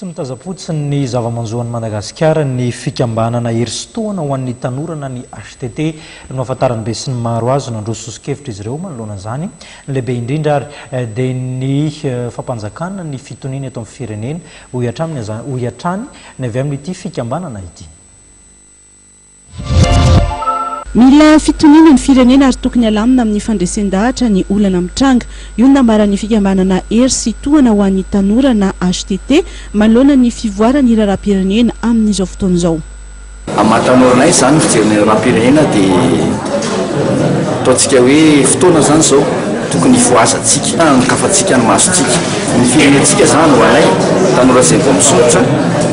Tsy mitazam-potsiny ny zava-manjo an'i Madagasikara ny fikambanana Hery sy Tohana ho an'ny tanora na ny HTT no ahafantaran'ny besinimaro azy. Nandroso soso-kevitra izy ireo manoloana izany. Ny lehibe indrindra ary dia ny fampanjakana ny fitoniana eto amin'ny firenena, hoy hatrany ny avy amin'ity fikambanana ity. Mila fitoniana ny firenena ary tokony halamina amin'ny fandresen-dahatra ny olana mitranga. Io no nambaran'ny fikambanana Hery sy Tohana ho an'ny Tanora na HTT manoloana ny fivoaran'ny raharaham-pirenena amin'izao fotoana izao. Amin'ny maha tanora anay izany ny fijery ny raharaham-pirenena dia ataontsika hoe fotoana izany izao tokony hifohazantsika, hanokafantsika ny masontsika. Ny firenentsika izany ho anay tanora izay vao misoratra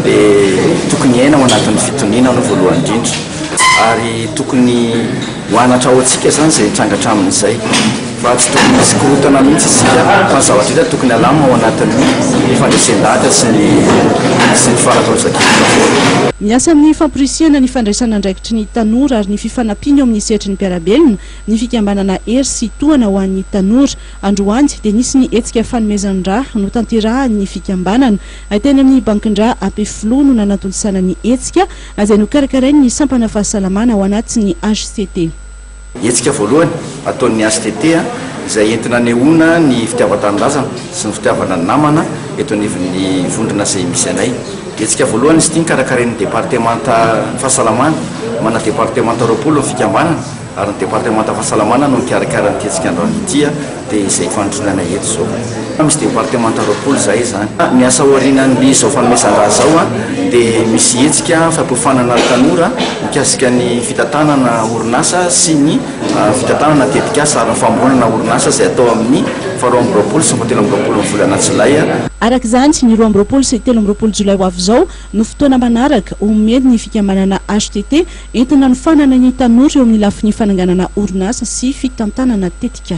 dia tokony hiaina ao anatin'ny fitoniana aloha voalohany indrindra. Ary tokony ho anatra ho antsika izany izay nitranga hatramin'izay, fa tsy tokony hisy korontana mihitsy isika, fa ny zava-drehetra tokony halamina ao anatin'ny fandresen-dahatra sy ny sy ny fifanakalozan-kevitra foana. Miasa amin'ny famporisihana ny fandraisana andraikitry ny tanora ary ny fifanampiana eo amin'ny sehatry ny mpiara-belona ny fikambanana Hery sy Tohana ho an'ny Tanora. Androany dia nisy ny hetsika fanomezan-dra notanterahan'ny fikambanana. Teny amin'ny bankin-dra Ampefiloha no nanatontosana ny hetsika. izay nokarakarain'ny sampana fahasalamana ao anatin'ny HCT. Hetsika voalohany ataon'ny HCT izay entina anehoana ny fitiavan-tanindrazana sy ny fitiavana ny namana eto anivon'ny vondrona izay misy anay. Hetsika voalohany izy ity nokarakarain'ny departemanta fahasalamana. Manana departemanta 20 ny fikambanana ary ny departemanta fahasalamana no nikarakara an'ity hetsika androany ity. Dia izay fandronana eto izao. Misy departemanta 20 izahay izany. Ny asa aorianan'ny izao fanomezan-dra izao dia misy hetsika fampiofanana ny tanora mikasika ny fitantanana orinasa sy ny fitantanana tetikasa ary ny famoronana orinasa izay atao amin'ny faha 22 sy ny faha 23 ny volana jolay. Araka izany, ny 22 sy 23 jolay ho avy izao no fotoana manaraka omen'ny fikambanana HTT entina hanofanana ny tanora eo amin'ny lafiny fananganana orinasa sy fitantanana tetikasa.